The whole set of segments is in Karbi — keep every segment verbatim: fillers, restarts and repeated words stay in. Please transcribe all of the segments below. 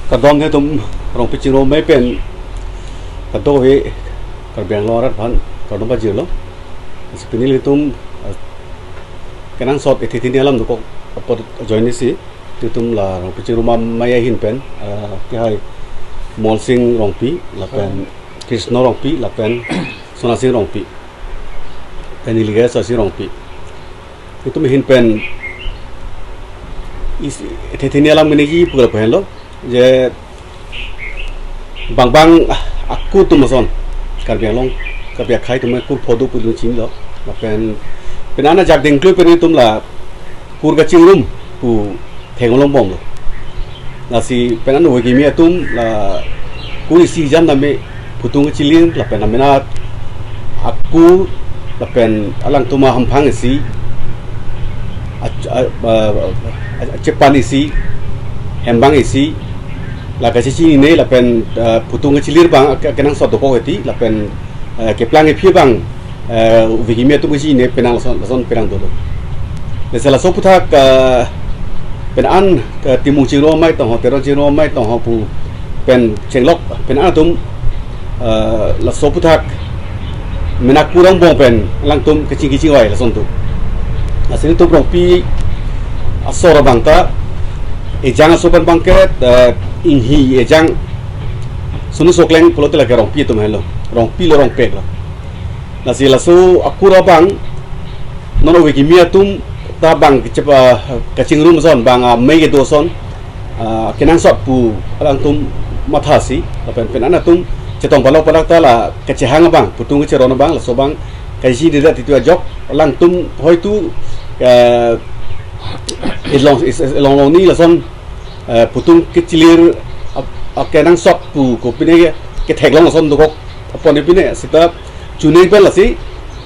Kardom netum Rongpi Chingrum Amei pen kadokave Karbi Anglong arat aphan kardom pajirlo. Lasi pini ilitum, eh, kenangsot ethe thini alam dokok apot ajoine si ilitum la Rongpi Chingrum Amei ahin pen, eh, kehai Molsing Rongpi lapen Krishna Rongpi lapen Sonasing Rongpi, pen neli ke Sonasing Rongpi. Ilitum ahin pen isi ethe thini alam kini ki pukal ko henlo je bang bang, ah, aku atum ason, Karbi Anglong, Karbi akhei atum aku phodo pudun chinilo. Lapen pen ana jak dengklui pen ilitum la kur kachingrum pu theklong bomlo. Lasi pen an ove kimi atum la kur isi jam name phutung kachilir lapen amena aku lapen alangtum ahamphang isi, ach-, a-, a-, a-, achepan isi, hembang isi, la kachechinine lapen, eh, phutung kachilir abang ke-, kenangsot dokok eti lapen, eh, keplang ephi abang, eh, ove kimi atum kachinine penang lason, lason penang dolo. Lasi laso aphuthak, eh, pen an, eh, Timung Chingrum Amei tong ho, Teron Chingrum Amei tong ho pu pen chenglok pen an atum, eh, laso aphuthak mena kur angbong pen alangtum kachingki chingvai lason tu. Lasi ilitum Rongpi asor abang ta ejang aso pen abang ke, eh, inghi ejang sunu sokleng pulote lake Rongpi atum henlo. Rongpi lo, Rongpek lo. Lasi laso akur abang non ove kimi atum ta bang kechep, ah, kachingrum ason, bang, ah, amei kedo ason, ah, kenangsot pu alangtum mathasi lapen pen an atum chetong palok palak ta la kachehang abang, phutung kacheron abang, laso abang kaisi dida titu ajok alangtum hoitu, eh, ilong, is-, is-, ilong long ni lason, eh, phutung kachilir ap-, akenangsot pu kopine ke, ketheklong ason dokok apot ne pine seta chuning pen lasi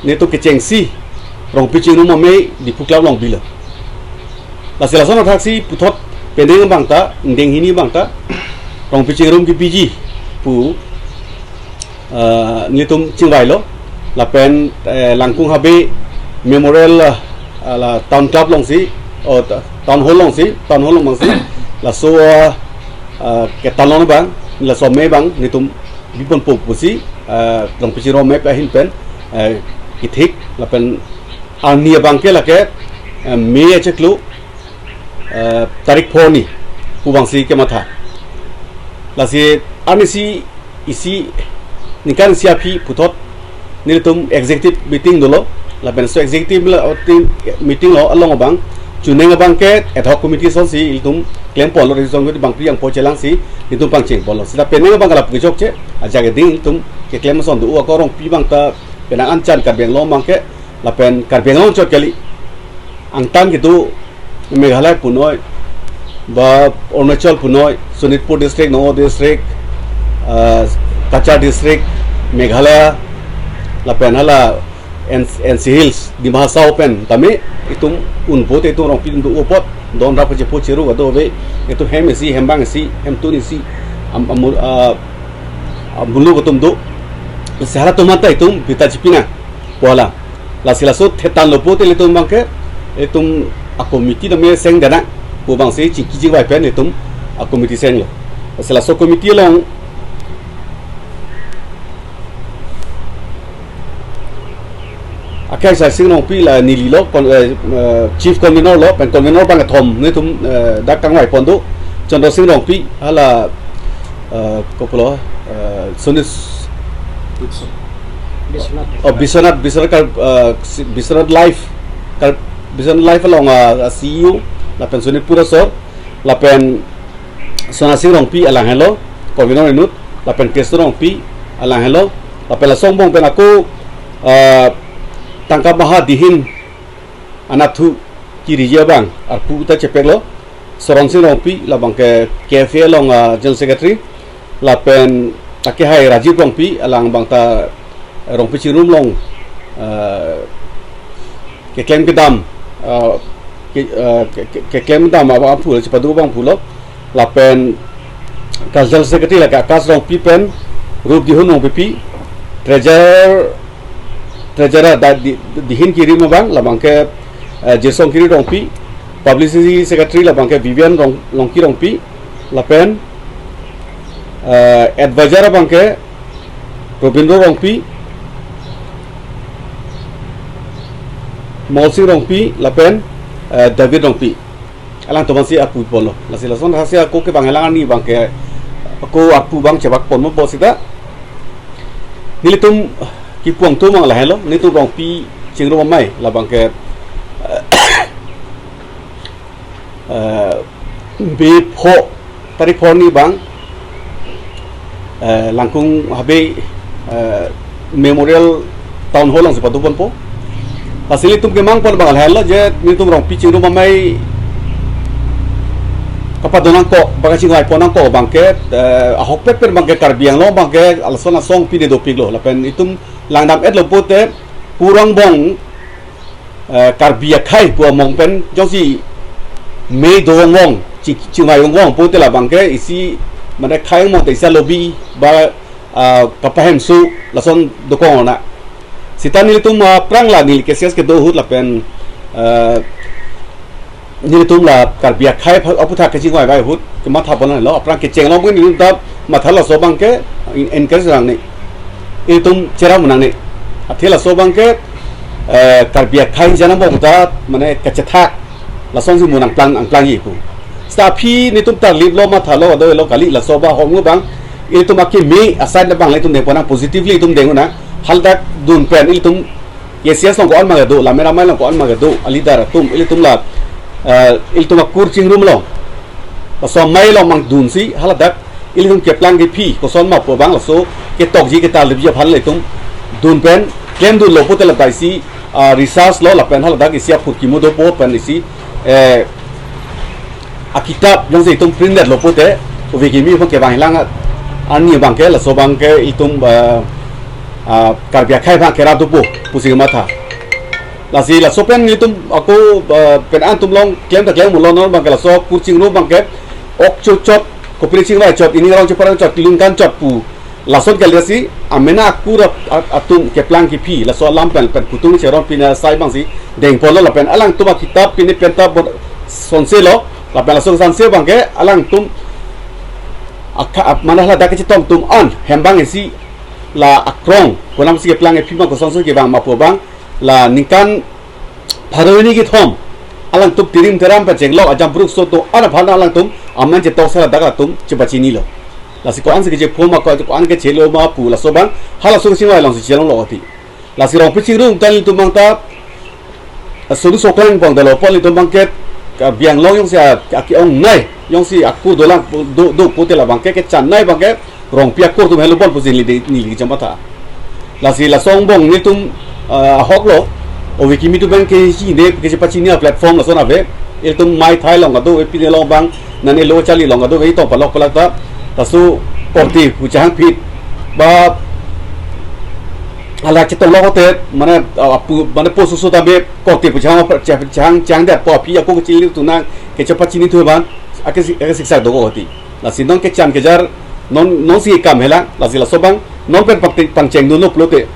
netum kechengsi Rongpi Chingrum Amei Diphu Club along bilo. Lasi lason athaksi puthot penang abang ta, deng hini abang ta Rongpi Chingrum kepiji pu, eh, nelitum chingvailo lapen, eh, Langkung Habe Memorial, eh, la Town Club alongsi, o, ta-, Town Hall alongsi, Town Hall along abangsi laso, eh, eh, ketalon abang, laso amei abang nelitum biponpo pusi, eh, Rongpi Chingrum Amei ahin pen, eh, kethik lapen arni abang ke lake, eh, May achiklo, eh, tarik pho ni pu abangsi kematha. Lasi arnisi isi ningkan isi aphi puthot nelitum executive meeting dolo, lapen laso executive la-, meeting, meeting lo along abang chuning abang ke ad hoc committee asonsi ilitum klem ponlo, resolution bang pri yang po chelangsi ilitum pangcheng ponlo. Seta penang abang ke lapu kechokche ajak eding ilitum keklem ason do, ako Rongpi abang ta penang anchan Karbi Anglong abang ke lapen Karbi Anglong chot kali, angtan kedo Meghalaya punoi, ba Arunachal punoi, Sonitpur district, Nagaon district, ah, Cachar district, Meghalaya, lapen hala N-, N C Hills, Dima Hasao pen tame itum unpo te itum Rongpi atum do apot, don rap chepo cheru kadokave, itum hem isi, hembang isi, hemtun isi, am-, amul-, ah, amulu atum do. Lasi halatum anta itum birta chipina pu alam. Lasi laso thetan lo pote ilitum abang ke, itum a-committee name seng dana pu abangsi chingki chingvai pen itum a-committee senglo. Lasi laso committee along akhai Sonasing Rongpi la neli lo, kon-, eh, eh, chief convener lo, pen convener abang kethom nelitum, eh, dak kangvai pon do, Chandra Sing Rongpi, hala, eh, kopulo, eh, Sunis, Biswanath. Oh, Biswanath, Biswanath Kar-, eh, si-, Biswanath Life, Kar-, Biswanath Life along, ah, ah, C E O, lapen Sonitpur asor, lapen Sonasing Rongpi alang henlo, convener inut, lapen Keso Rongpi alang henlo, lapen laso angbong pen ako, ah, tangka maha dihin anatthu kiriji abang arpu ta chepeklo, Soronsing Rongpi labang ke K F A along, ah, General Secretary, lapen akehai Rajiv Rongpi alang abang ta Rongpi Chingrum along, ah, keklem kedam, ah, ke, ah, ke, ke, keklem kedam abang aphu chepadu abang aphulo, lapen Cultural Secretary lake Akash Rongpi pen Rup Dihun Rongpipi, Treasurer, Treasurer da di, dihin kirim abang labang ke, eh, Jirsong Kiri Rongpi, Publicity Secretary labang ke Vivian Rong, Longki Rongpi, lapen Eh, advisor abangke Robindro Rongpi, Molsing Rongpi lapen, eh, David Rongpi. Alangtum aphansi arpu ponlo. Lasi lason hasi ako kevang helang arni abangke ako arpu abang chebak ponpo seta. Nelitum kipu angtum abang lahenlo, nelitum Rongpi Chingrum Amei labangke, eh, May pho, tarik pho arni abang, eh, Langkung Habe, eh, Memorial Town Hall alongsi pado ponpo. Lasi nelitum kemang pon abang lahenlo je nelitum Rongpi Chingrum Amei kapado nangkok, ba kachingvai pon nangkok abangke, eh, ahokpet pen abangke Karbi Anglong abangke lason asong pine dopiklo. Lapen itum langdam-etlo pute pu angbong, eh, Karbi akhei pu among pen jongsi May do vongvong, chi-, chingvai vongvong pute labangke isi mane khei angbong te isi alobi ba, ah, kapahemso lason dokok ona. Seta nelitum, ah, aphrang la neli cases kedo ahut lapen, eh, nelitum la Karbi akhei aphu-, aphuthak kachingvai vai ahut kematha pon lo, aphrang kecheng along pun nelitum ta matha laso abangke en-, encourage nangne. Nelitum cherap nangne. Athe laso abangke, eh, Karbi akhei jan angbong ta mane kachethak lasonsi mo nangplang, nangplangji pu. Seta aphi nelitum tarliplo, mathalo, kadokavelo kali, laso abahom abang nelitum akimi aside abang nelitum deng pon nang, positively nelitum deng nang, haladak dun pen nelitum A C S along ko-an ma kedo, Lammet Amei along ko-an ma kedo, a-leader atum, ilitum la, eh, ilitum akur chingrum along, laso amei along abang dunsi, haladak ilitum keplang kephi koson ma pu abang laso ketokji ketarlipji aphan ilitum dun pen klemdunlo pute ladak isi, ah, research lo lapen haladak isi aphurkimo dopo pen isi, eh, akitap jongsi itum print detlo pute, ove kimi aphan kevang helang arni abangke, laso abangke itum, eh, ah, Karbi akhei aphan kerap dopo pusi kematha. Lasi laso pen nelitum ako, eh, pen an atum along klem ta klem mulo, non abangke laso akur chingrum abangke ok cho chot, kopine chingvai chot, ining arong cheparong chot, lingkan chot pu lason kali si amena akur ap-, ap-, atum keplang kephi laso alam pen, pen kutung cheron pine asai abangsi deng ponlo lapen alangtum akitap pine pen ta bot sonselo lapen laso sanse abangke alangtum akha-, ap-, mane haladak kechetong atum an hem abang isi la akrong konatsi keplang kephi ma kosonsi kevang ma pu abang la ningkan pharo hini kethom alangtum tirim teram pen chenglok ajampruk so atum an aphan alangtum amen chetokse ladak atum chepachinilo. Lasi ko-ansi kechephom ma, ko-an kechelo ma pu laso abang halaso kachingvai alongsi chelonglo ati. Lasi Rongpi chingrum ta ilitum abang ta, ah, suru soklang pon dalo pon ilitum abangke, Karbi Anglong jongsi a, a ke-ongnei, jongsi akur dolang do, do pute labangke, kechannei abangke Rongpi akur atum helo pon pusi neli de, neli kechematha. Lasi laso angbong nelitum, ah, ahoklo, ove kimi atum abangke chini, kechepachini a-platform lason ave, ilitum maithai along kadokave, pine along abang, nane lo charli along kadokave, itong palok palak ta, laso korte pu chehangphit, ba, hala chetong lo hote, mane, ah, apu, mane post oso tame korte pu chehang, chehang, chehang det pu aphi ako kachili tu nang kechepachini thu abang, ake si-, ake siksak dokok ati. Lasi non kechan kejar, non, nonsi kam helang, lasi laso abang, non pen pang, pangchengdunlo pulote.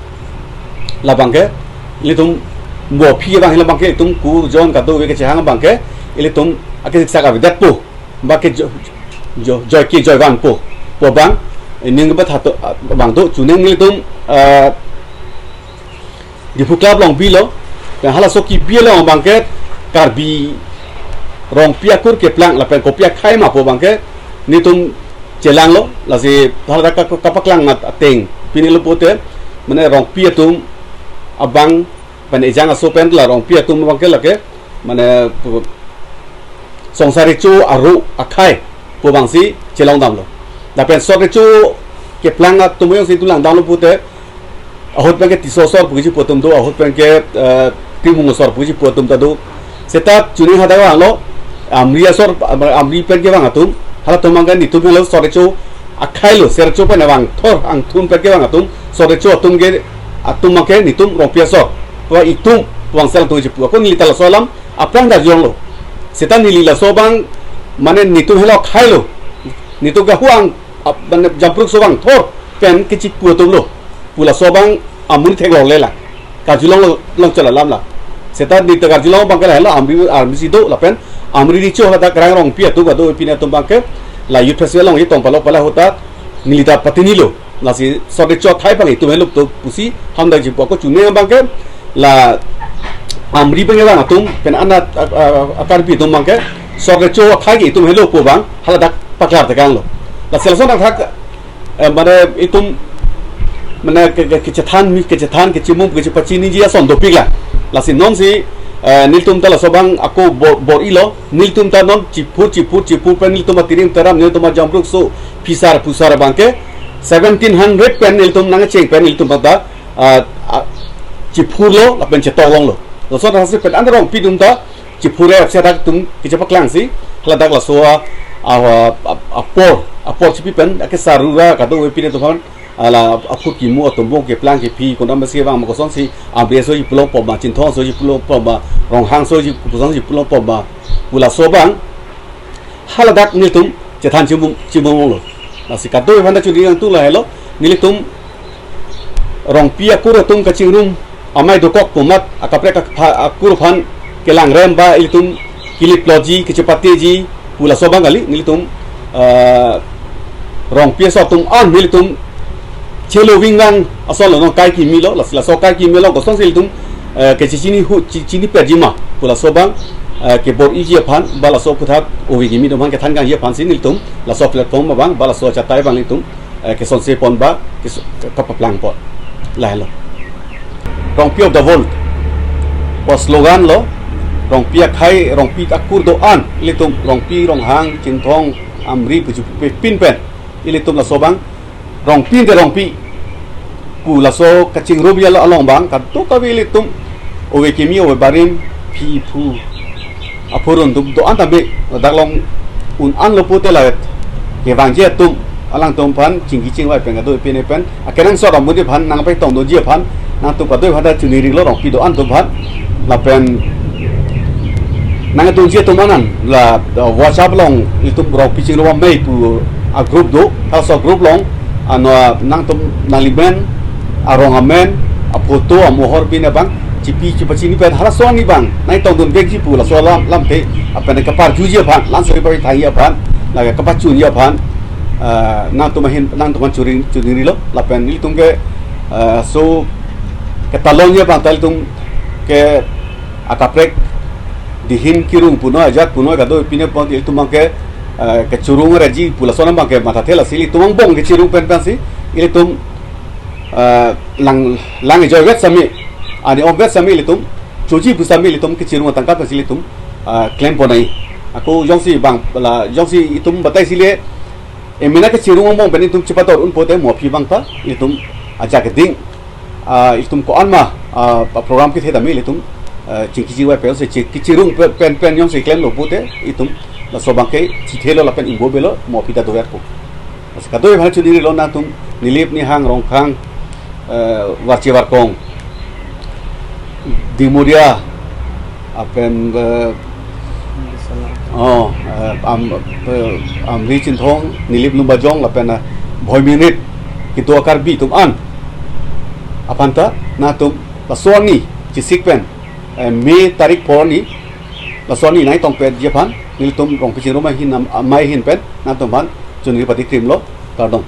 Labangke, ilitum mo aphi abang hela abangke, itum kur jon kadokave kechehang abangke, ilitum ake siksak avedet pu. Abangke jo, jo, joike joivan pu. Pu abang, ining ba thato, ah, abang do, chuning nelitum, ah, Diphu Club along bilo, pen halaso kebi along abangke Karbi Rongpi akur keplang lapen kopi akhei ma pu abangke nelitum chelanglo, lasi haladak ka-, kapaklang mat ateng, pine lo pute, mane Rongpi atum abang pen ejang aso pen la Rongpi atum abangke lake, mane pu-, Songsar Recho aru akhei pu abangsi chelong damlo. Lapen Sot Recho keplang atum jongsi tu langdamlo pute, ahut abangke Tisso asor pu kechepu atum do, ahut abangke, eh, Tinghung asor pu kechepu atum ta do. Seta chuning hadak vanglo, Amri asor, Amri pen kevang atum, halatum abangke nelitum helo Sot Recho akheilo, Sot Recho pen vang thor angthun pen kevang atum, Sot Recho atum ke, atum abangke nelitum Rongpi asor, pu itum, pu angsal atum kechepu. Ako neli ta laso alam aphrang ta jonglo. Seta neli laso abang, mane nelitum helo akheilo. Nelitum ke huang, ap-, mane jampruk so vang thor pen kechepu atumlo. Pu laso abang amonit theklonglelang. Karjulong lo, long chala lam la. Seta neli ta karjulong abangke lahelo Amri, Amri si do lapen Amri Recho haladak kerang Rongpi atum kadokave pine atum abangke la Youth Festival along itong palok palak ahut ta neli ta patinilo. Lasi sorkar cho athai abang itum helo to pusi hamdak jipo ako chune abangke la Amri abang abang atum pen anat a, a, a Karbi atum abangke sorkar cho athai ke itum helo pu abang haladak paklar tekanglo. Lasi lason athak, eh, mane itum mane ke, ke, kechethan mi kechethan kechimum kechepachiniji ason dopiklang. Lasi nonsi, eh, nelitum ta laso abang ako bor, bor-ilo, nelitum ta non chiphur chiphur chiphur pen nelitum atirim taram nelitum ajamruk so phisar phusar abangke seventeen hundred pen nelitum nangcheng pen nelitum ta, ah, ah, chiphurlo lapen chetong longlo. Lason athak si pen an Rongpi atum ta chiphur apse dak atum kechepaklangsi haladak laso a, a, a, apor apor chipi pen ake sarura kadokave pine atum aphan ala aphut kimu atombong keplang kephi konam si abang ma kosonsi Amri asoji pulongpo ma, Chinthong asoji pulongpo ma, Ronghang asoji kosonji pulongpo ma pu laso abang haladak nelitum chethan chimum chimumlo. Lasi kadokave aphan ta chunri nangtung lahelo, nelitum Rongpi akur atum kachingrum amei dokok pu amat akaprek akpha-, akur aphan kelangrem ba ilitum kilip loji kechepateji pu laso abang kali nelitum, eh, Rongpi aso atum an nelitum chelo vingvang ason lo non kai kimilo, lasi laso kai kimilo kosonsi ilitum, eh, kechechini hu chi-, chini perji ma pu laso abang, eh, kebor-iji aphan ba laso aphuthak ove kimi atum aphan kethan kangji aphansi nelitum laso platform abang ba laso achatai abang nelitum, eh, kesonse pon ba kes-, kapaplangpo. Lahelo. Rongpi of the world pu slogan lo. Rongpi akhei, Rongpi akur do-an ilitum Rongpi, Ronghang, Chinthong, Amri puji pepin pen ilitum laso abang Rongpi de Rongpi pu laso kachingrum ya along abang kadokave ilitum ove kimi ove barim phi phu aphurun atum do-an tame dak along un-an lo pute la kevangji atum alangtum aphan chingki chingvai pen kadokave pine pen akenangsot amonit aphan nangpetongdunji aphan nangtum kadokave aphan ta chunirilo Rongpi do-an atum aphan lapen nangdunji atum anan la, uh, WhatsApp along itum Rongpi chingrum amei pu a group do, halaso group along ano nangtum nanglimen arong amen aphoto amohor pine abang chipi chepachini pen halaso arni abang nangtongdun vekji pu laso alam lamthe apen kaparjuji aphan laso ipari thai aphan lake kapachunji aphan, ah, nangtum ahin nangtum aphan churi chunirilo lapen nelitum ke, ah, so ketalonji aphan ta ilitum ke akaprek dihin kirung punoi ajat punoi kadokave pine pon ilitum abangke, eh, kechirung reji pu lason abangke mathathe lasi ilitum angbong kechirung pen pensi ilitum, eh, lang lang ejoi vet sami ani om vet sami ilitum choji pu sami ilitum kechirung atangka pensi ilitum, eh, klem pon ai. Ako jongsi bang la jongsi itum batai sile emena kechirung angbong pen itum chepador un pute mo aphi abang ta itum ajak ding, ah, itum ko-an ma, ah, program kethe tame ilitum, ah, chingki chingvai pen si chi-, kechirung pe-, pen pen jongsi klemlo pute itum laso abangke chithelo lapen ingbo belo mo aphi ta doverpo. Lasi kadokave aphan chunirilo nangtum Nilip Nihang Rongkhang, eh, Varchi Varkong Dingmuria apen, eh, oh, eh, am, eh, Amri Chinthong Nilip Lumbajong lapen, eh, Bhoi Minrit kedo a Karbi atum an aphan ta nangtum laso arni chisik pen, eh, May tarik pharo arni laso arni nangtong petji aphan nelitum Rongpi chingrum ahin am-, amei ahin pen nangtum aphan chunri pati krimlo kardom.